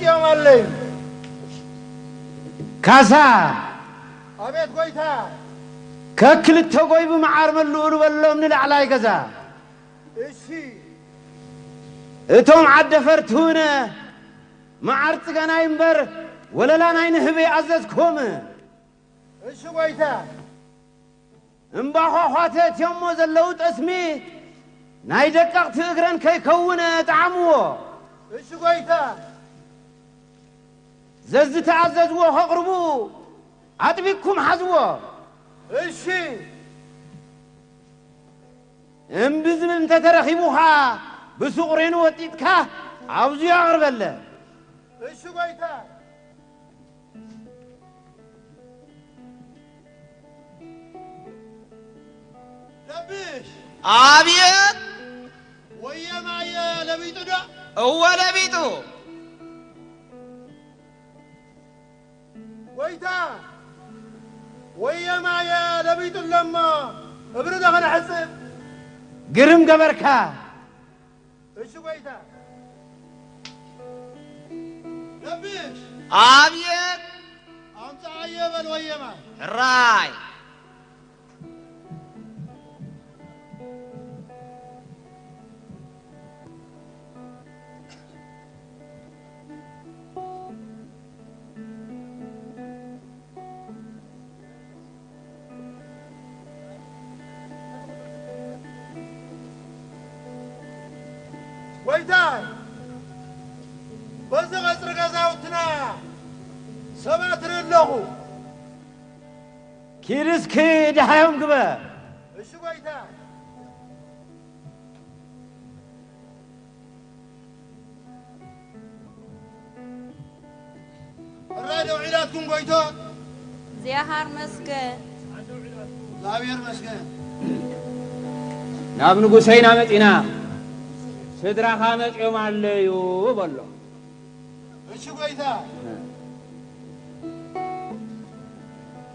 እዮም ኣለዩ። ካሳ፣ ኣቤት ጎይታ። ከክልተ ጎይቡ መዓር መልኡሉ በሎም ንላዕላይ ገዛ። እሺ። እቶም ዓደ ፈርትውነ መዓር ጽገናይ እምበር ወለላ ናይ ንህበይ ኣዘዝኩም። እሺ ጎይታ። እምባዃዃተ እትዮሞ ዘለዉ ጠስሚ ናይ ደቀቕቲ እግረን ከይከውን ጠዓምዎ። እሺ ጎይታ። ዘዝተኣዘዝዎ ከቕርቡ ኣጥቢቅኩም ሓዝዎ። እሺ። እምቢ ዝብል እንተተረኺቡኻ ብሱቕ ሬኑ ወጢጥካ ኣብዙ ኣቕርበለ። እሺ ጎይታ። ለብሽ። ኣብየት። ወየ ማየ ለቢጡ ዶ? እወ ለቢጡ። ጎይታ፣ ወየ ማየ ለቢጡ ኣለሞ፣ እብሪ ዶ ከነሕጽብ? ግርም ገበርካ። እሺ ጎይታ። ለብሽ። ኣብየት። ኣምጽኣዮ በል ወየ ማይ። ሕራይ። ጎይታይ፣ በዚ ቐጽሪ ገዛውትና ሰባት ርኢ ኣለኹ። ኪድ እስኪ ደሃዮም ግበር። እሺ ጎይታ። ሕራይ ደው ዒላትኩም ጎይቶ። እግዚኣብሔር መስገን። እግዚኣብሔር መስገን። ናብ ንጉሰይና መጺና፣ ስድራኻ መጺኦም ኣለዩ በሎ። እሺ ጎይታ።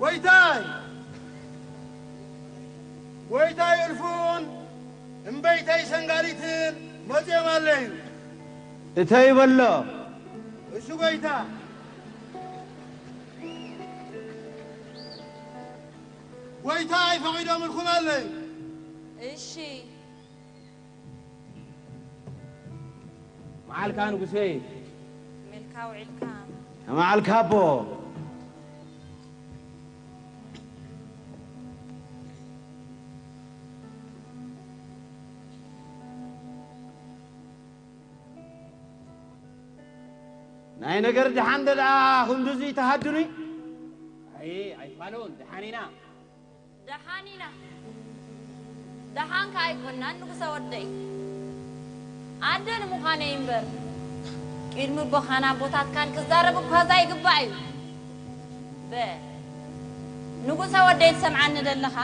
ጎይታይ፣ ጎይታይ እልፉን እምበይተይ ሰንጋሊትን መጺኦም ኣለዩ። እተይ በሎ። እሺ ጎይታ። ጎይታይ ፈቒዶምልኩም ኣለዩ። እሺ። መዓልካ ንጉሰይ። ሜልካ ውዒልካ። መዓልካ ኣቦ። ናይ ነገር ደሓን እንደ ደኣ ክንዱዚ ተሃድኑይ። ኣይ፣ ኣይፋሉን፣ ደሓን ኢና። ደሓን ኢና። ደሓን ከኣ ኣይኮናን ንጉሰ ወደይ። ኣደ ንምዃነይ እምበር፣ ቅድሚ ኣቦኻን ኣቦታትካን ክዛረብ እኳ ዘይግባእ እዩ። በ፣ ንጉሰ ወደይ ትሰምዓኒ ደለኻ?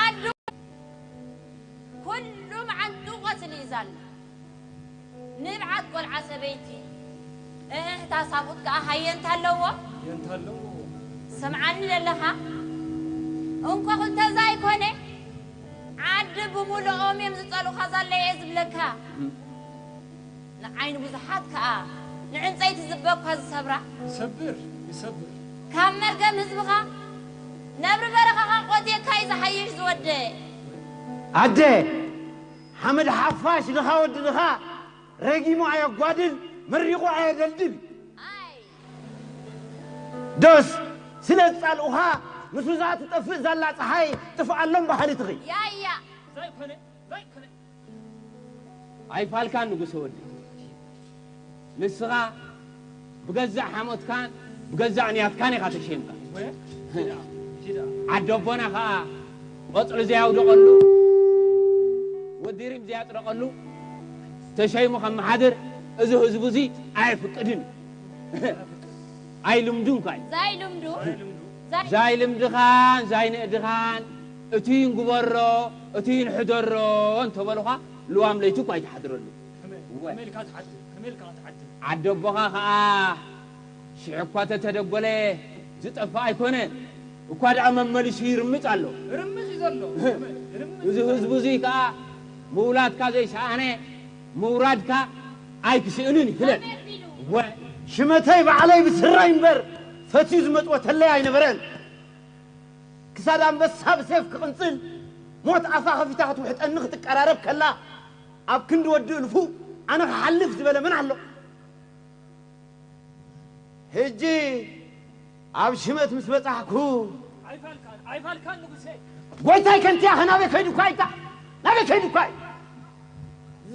ዓዱ ኩሉ መዓንጥኡ ቀትሊ እዩ ዛላ። ንብዓት ቆልዓ ሰበይቲ፣ እህህታ ሳቡት ከኣ ሃየንታ ኣለዎ። ሃየንታ ኣለዎ። ስምዓኒ ደለኻ? እንኮ ክልተ ዘይኮነ፣ ዓዲ ብምልኦም እዮም ዝጸልኡኻ ዘለየ እየ ዝብለካ። እም። ንዓይኒ ብዙሓት ከኣ፣ ንዕንጸይቲ ዝበ እኳ ዝሰብራ። ይሰብር፣ ይሰብር። ካብ መርገም ህዝብኻ፣ ነብሪ በረኻኻ ቆትየካ እዩ ዝሓይሽ ዝወደ። ኣደ፣ ሓመድ ሓፋሽ ድኻ ወዲ ድኻ፣ ረጊሙ ኣየጓድል፣ መሪቑ ኣየደልድል። ኣይ። ዶስ፣ ስለ ዝጻልኡኻ፣ ምስ እዛ ትጠፍእ ዛላ ጸሓይ ጥፍኣሎም በሃሊትኺ። ያያ። ዘይኮነ፣ ዘይኮነ። ኣይፋልካን ንጉሰ ወዲ። ንስኻ ብገዛእ ሓሞትካን ብገዛእ ንያትካን ኢኻ ተሸይምካ። ወ-፣ ኪዳ፣ ኪዳ። ዓዲ ኣቦና ኸኣ ቆጽሊ ዘያውደቐሉ፣ ወዲ ሪም ዘያጥረቐሉ ተሸይሙ ከመሓድር እዚ ህዝቡ እዚ ኣየፍቅድን። ኣይልምዱን እኳ እዩ። ዛይ ልምዱ። ዛይ ዛይ ልምድኻን ዛይ ንእድኻን እቱይ ንግበሮ፣ እቱይ ንሕደሮ እንተበሉኻ፣ ልዋም ለይቲ እኳ ኣይትሓድረሉ። ከመይ፣ እወ። ከመይ ኢልካ ትሓድር? ከመይ ኢልካ ትሓድር? ዓዲ ኣቦኻ ኸዓ ሽሕ እኳ ተተደጎለ ዝጠፍእ ኣይኮነን። እኳ ደኣ መመሊሱ ይርምጽ ኣሎ። ይርምጽ እዩ ዘሎ። ይርምጽ። እዚ ህዝቡ እዚ ከኣ ምውላድካ ዘይሰኣነ፣ ምውራድካ ኣይክስእንን እዩ፣ ፍለጥ። ከመይ ኣቢሉ? ወ-፣ ሽመተይ ባዕለይ ብስረይ እምበር ፈትዩ ዝመጽወተለይ ኣይነበረን። ክሳድ ኣንበሳ ብሴፍ ክቕንጽል፣ ሞት ኣፋ ከፊታ ክትውሕጠኒ ክትቀራረብ ከላ፣ ኣብ ክንዲ ወዲ እልፉ ኣነ ክሓልፍ ዝበለ መን ኣሎ? ሕጂ ኣብ ሽመት ምስ በጻሕኩ፣ ኣይፋልካን፣ ኣይፋልካን ንጉሴ። ጎይታይ ከንቲያኸ ናበይ ከይዱኳ ይታ? ናበይ ከይዱኳ እዩ?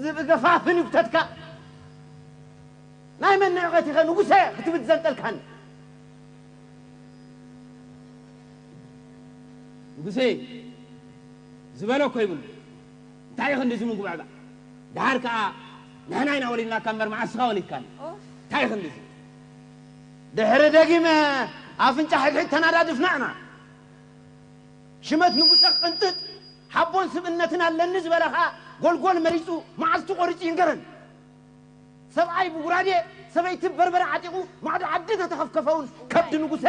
ዝብገፋፍን ይጉተትካ። ናይ መን ንዕቐት ኢኸ ንጉሴ ክትብል ዘንጠልካኒ? ንጉሴ፣ ዝበሎ እኮ ይብሉ። እንታይ ኢኺ እንደዚ ምጉባዕባዕ? ደሓር ከኣ ንሕና ኢና ወሊድናካ እምበር መዓስ ኢኻ ወሊድካና? ኦ። እንታይ ኢኺ እንደዚ? ድሕሪ ደጊመ ኣፍንጫ ሕድሕድ ተናዳድፍና ኢና። ሽመት ንጉሰ ቅንጥጥ ሓቦን ስብእነትን ኣለኒ ዝበለ ኸኣ ጎልጎል መሪጹ መዓልቱ ቆሪጹ ይንገረን። ሰብኣይ ብጉራዴ፣ ሰበይቲ በርበረ ዓጢቑ ማዕዶ ዓዲ ተተኸፍከፈውን ከብዲ ንጉሰ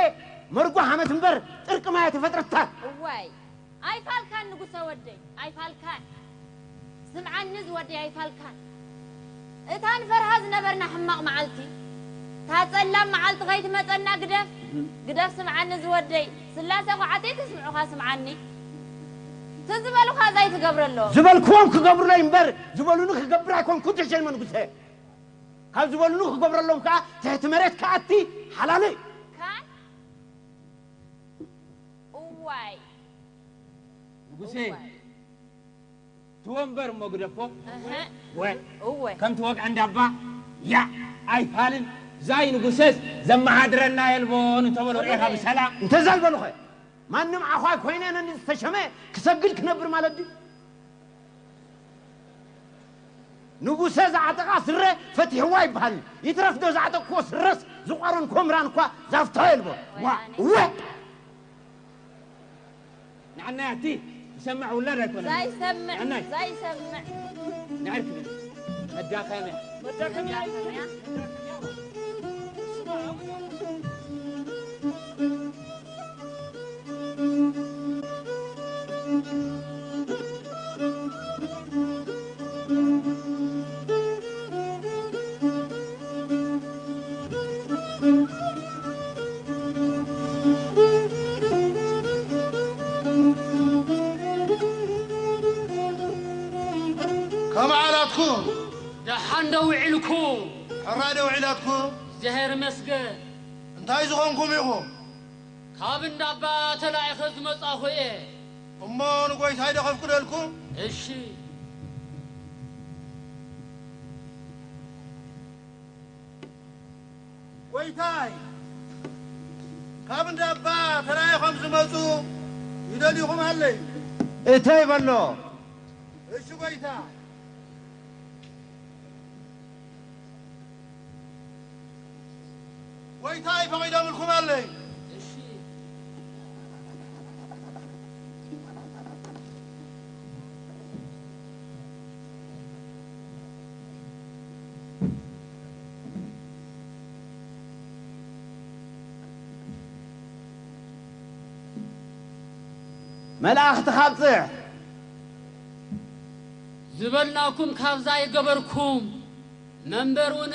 መርጎ ሓመት እምበር ጥርቂ ማይ ኣይተፈጥረታ። እዋይ፣ ኣይፋልካን ንጉሰ ወደይ፣ ኣይፋልካን። ስምዓኒ ዝወደይ ኣይፋልካን። እታ ንፈርሃ ዝነበርና ሕማቕ መዓልቲ፣ እታ ጸላም መዓልቲ ከይትመጸና ግደፍ፣ ግደፍ ስምዓኒ ዝወደይ። ስላሴ ኳዓተይ ትስምዑኻ ስምዓኒ። እቲ ዝበሉኻ እዛ ኣይትገብረሎም። ዝበልክዎም ክገብሩለይ እምበር ዝበሉኒ ክገብር ኣይኮንኩን ተሸልመ ንጉሰ። ካብ ዝበሉኒ ክገብረሎም ከኣ ትሕቲ መሬት ክኣቲ ሓላለይ። ካን? እዋይ። ንጉሴ፣ እዋይ። እቲ ወንበር እሞ ግደፎ። እህ። ወ-፣ እወ። ከምቲ ወግዒ እንዳባ፣ ያ፣ ኣይፋልን፣ ዛይ ንጉሰስ ዘመሓድረና የልቦን እንተበሎ ርኤኻ ብሰላም። እንተዛ ዝበሉኸ፣ ማንም ዓዃይ ኮይነ ነዚ ዝተሸመ ክሰግድ ክነብር ማለት ድዩ? ንጉሰ ዝዓጠቓ ስረ ፈቲሕዋ ይበሃል። ይትረፍ ዶ ዝዓጠቕክዎ ስረስ ዝቋረንክዎ ምራን እኳ ዛፍታው የልቦን። ዋ፣ እወ። ንዓናይ ኣቲ ዝሰምዕ ውላድ ኣይኮነን። ዛይሰምዕ፣ ንዓናይ። ዛይሰምዕ። ንዓርኪ መዳኸምያ። መዳኸምያ። ከመይ ዓላትኩም? ደሓን ዶ ውዒልኩም? ሕራይ ዶ ውዒላትኩም? እግዚኣብሔር ይመስገን። እንታይ ዝኾንኩም ኢኹም? ካብ እንዳባ ተላኢኸ ዝመጻኹ እየ። እሞ ንጎይታይ ዶ ከፍቅደልኩም? እሺ። ጎይታይ፣ ካብ እንዳባ ተላኢኾም ዝመጹ ይደልዩኹም ኣለዩ። እተይ በሎ። እሺ ጎይታ። ጎይታይ ፈቒዶምልኩም ኣለዩ። እሺ። መላእኽቲ ካብጽሕ። ዝበልናኩም ካብዛ ይገበርኩም፣ መንበር እውን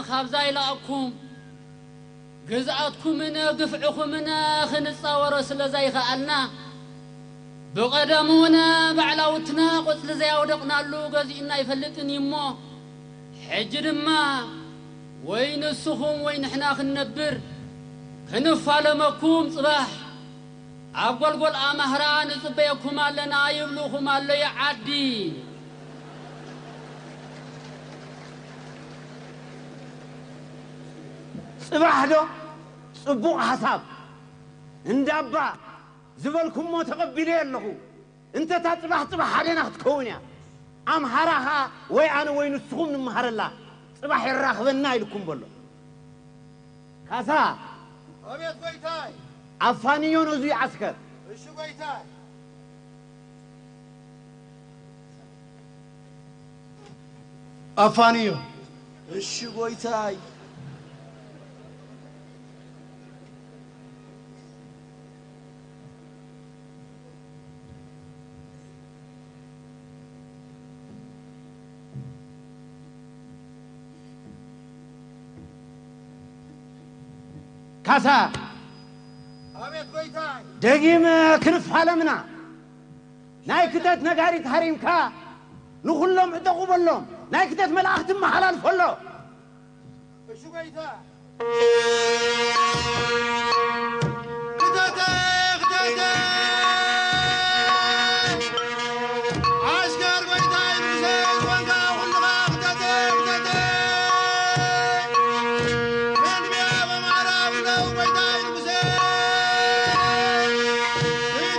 ካብዛ ይላእኩም። ግዝኣትኩምን ግፍዕኹምን ክንጻወሮ ስለ ዘይኸኣልና፣ ብቐደሙ እውን ባዕላውትና ቆጽሊ ዘያወደቕናሉ ገዚኡና ኣይፈልጥን እዩ እሞ፣ ሕጂ ድማ ወይ ንስኹም ወይ ንሕና ክንነብር ክንፋለመኩም ጽባሕ ኣብ ጎልጎል ኣማህራ ንጽበየኩም ኣለና ይብሉኹም ኣለዩ ዓዲ። ጽባሕ ዶ? ጽቡቕ ሓሳብ። እንዳባ ዝበልኩሞ ተቐቢለዮ ኣለኹ። እንተ እታ ጽባሕ ጽባሕ ሓደና ክትከውን እያ። ኣምሃራ ኸኣ ወይ ኣነ ወይ ንስኹም ንምሃረላ። ጽባሕ የራኽበና ኢልኩም በሎ። ካሳ። ኣቤት ጎይታይ። ኣፋንዮ ነዙ ይዓስከር። እሺ ጎይታይ። ኣፋንዮ። እሺ ጎይታይ። ካሳ፣ ኣቤት ጎይታይ። ደጊም ክንፋለምና። ናይ ክተት ነጋሪት ሃሪምካ፣ ንኹሎም ዕጠቑ በሎም። ናይ ክተት መልኣኽቲ መሓላልፎ ኣሎ። እሺ ጎይታ። ክተተ፣ ክተተ። ዓስከር ጎይታይ ንጉሰ ዝኾንካ ኩልኻ ክተተ፣ ክተተ። ክንድያ በማራ ብለው ጎይታይ ንጉሰ።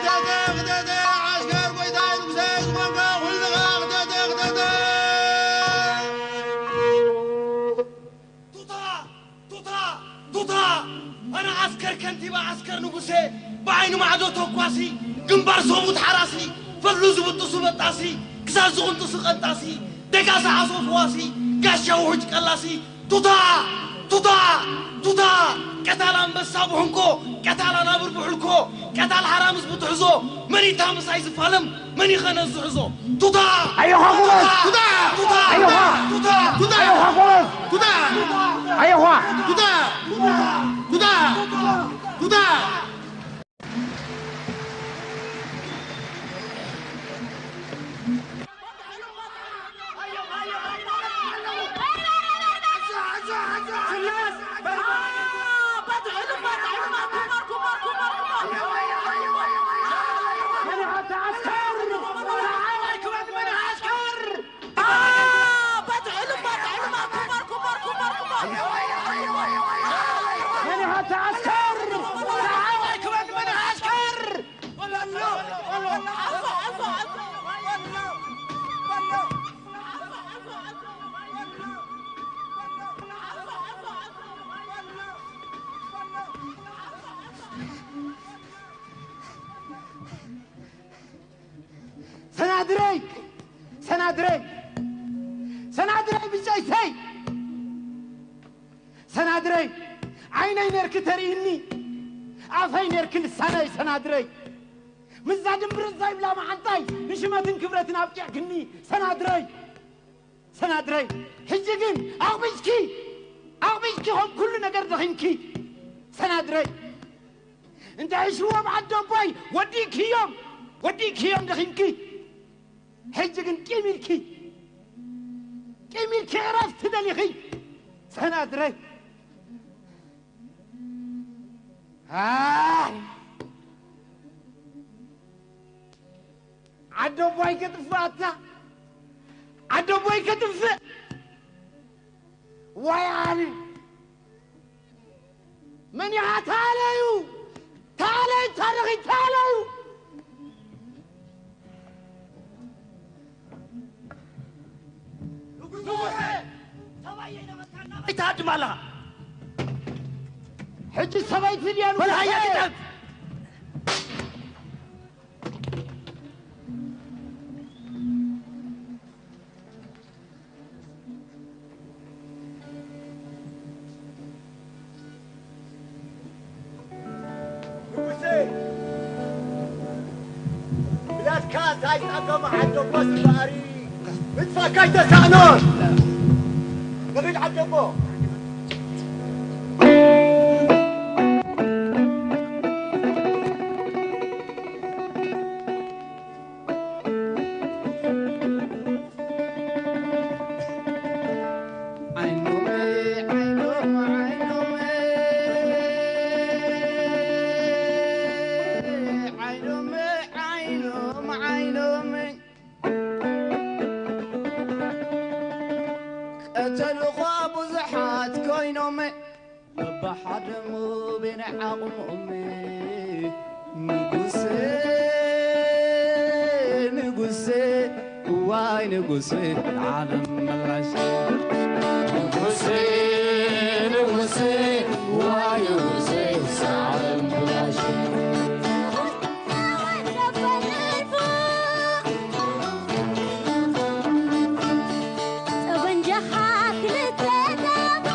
ክተተ፣ ክተተ። ዓስከር ጎይታይ ንጉሰ ዝኾንካ ኩልኻ ክተተ፣ ክተተ። ቱታ! ቱታ! ቱታ! ኣነ ዓስከር ከንቲባ ዓስከር ንጉሴ፣ ብዓይኒ ማዕዶ ተኳሲ፣ ግንባር ሰቡት ሓራሲ፣ ፈትሉ ዝብጥሱ በጣሲ፣ ክሳድ ዝቕንጥሱ ቀንጣሲ፣ ደጋሲ ዓሶ ፈዋሲ፣ ጋሻ ውሑጅ ቀላሲ፣ ቱታ! ቱታ! ቱታ! ቀታል ኣንበሳ ብሕንኮ፣ ቀታል ኣናብር ብሕልኮ፣ ቀታል ሓራምዝ ብትሕዞ፣ መን ይታ ምሳይ ዝፋለም፣ መን ይኸነ ዝሕዞ? ቱታ! ኣዮኻ ጎበዝ! ቱታ! ቱታ! ኣዮኻ! ቱታ! ቱታ! ኣዮኻ ጎበዝ! ቱታ! ኣዮኻ! ቱታ! ቱታ! ቱታ! ሰናድረይ! ሰናድረይ! ሰናድረይ ብጨይተይ! ሰናድረይ! ዓይነይ ነርኪ ተርእይኒ፣ ኣፈይ ነርኪ ልሳነይ ሰናድረይ! ምስዛ ድምብርጽ ዘይብላ መዓንጣይ ንሽመትን ክብረትን ኣብቂዕክኒ ሰናድረይ! ሰናድረይ! ሕጂ ግን ኣቕቢጽኪ፣ ኣቕቢጽኪ ከም ኩሉ ነገር ደኺምኪ ሰናድረይ! እንተ ሕሽዎም ዓዲ ኣቦይ ወዲእክዮም፣ ወዲእክዮም ደኺምኪ። ሕጂ ግን ቂም ኢልኪ፣ ቂም ኢልኪ ዕረፍቲ ደሊኺ ሰናድረይ። ኣይ! ዓዲ ኣቦይ ከጥፍኣታ፣ ዓዲ ኣቦይ ከጥፍእ። ዋይ ኣነ! መን ኢኻ ተኣለዩ? ተኣለዩ ታሪኽ ተኣለዩ። ንጉሰ! ሰብኣየይ ነበርካ እናበልካ ትሃድም ኣለኻ። ሕጂ ሰበይቲ ድያ ንጉሰ? በል ሃየ ግጠም። ንጉሰ፣ ብላትካ እንታይ ጸገም ዓዶ ቦስ በኣሪ ምጥፋእካ ኣይተሳእኖን። ንኺድ ዓደቦ። ዓይኖም፣ ዓይኖም፣ ዓይኖም፣ ዓይኖም፣ ዓይኖም፣ ዓይኖም። ቀተልኳ ብዙሓት ኮይኖም፣ በብሓደ ሙቤን ዓቕሞም። ንጉሰ፣ ንጉሰ፣ ዋይ ንጉሰ፣ ዓለም መላሽ። ንጉሰ፣ ንጉሰ፣ ዋይ ንጉሰ፣ ዓለም መላሽ። ጠበንጃኻ ክልተ ጣቡ፣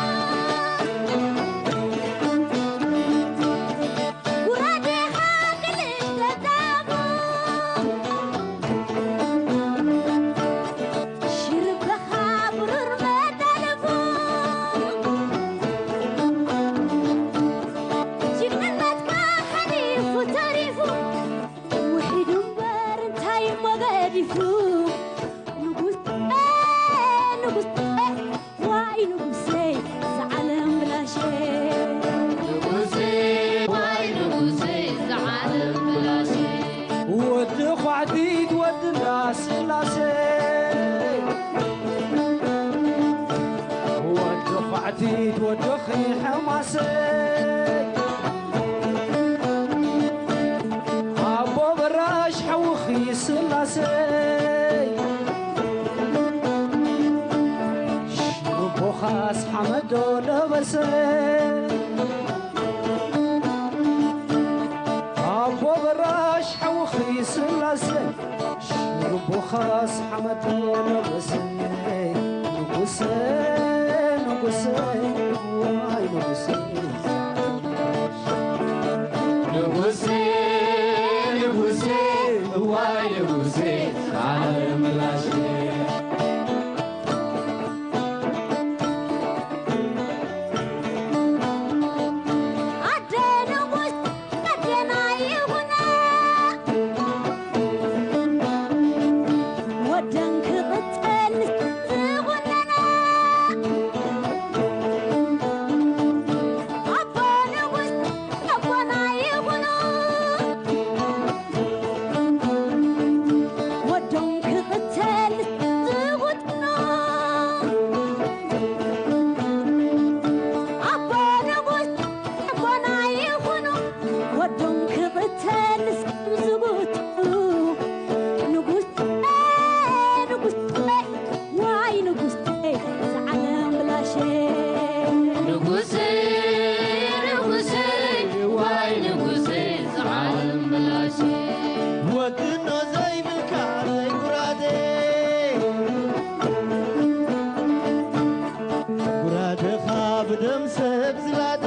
ጉራዴኻ ክልተ ጣቡ፣ ሽርብኻ ብሩር መጠልፉ። ጆኺ ሕማሰይ ኣቦ በራሽ ሓውኺ ስላሰይ ሽሩቦኻስ ሓመዶ ለበሰ ኣቦ በራሽ ሓውኺ ስላሰይ ሽሩቦኻስ ሓመድ ለበሰ ንጉሰ ንጉሰ ዋይ ንጉሰ ንጉሰ ንጉሰ ዋይ ንጉሰ ዓለም ላሽ ኣደ ንጉስ ኣዴና ይኹና ወደን ክቕጸል ዝኹነና ኣቦ ንጉስ ኣቦና ይኹኑ ወዶም ክቕተል ዝኹኑ ኣቦ ንጉስ ኣቦና ይኹኑ ወዶም ክቕተል ዝጉትኡ ንጉስ ንጉስ ዋይ ንጉስ ዝዓለም ብላሸ ንጉስ ንጉስ ዋይ ንጉስ ዝዓለም ብላሸ ወድኖ ዘይብልካ ዘይጉራደ ጉራደኻ ብደም ሰብ ዝላደ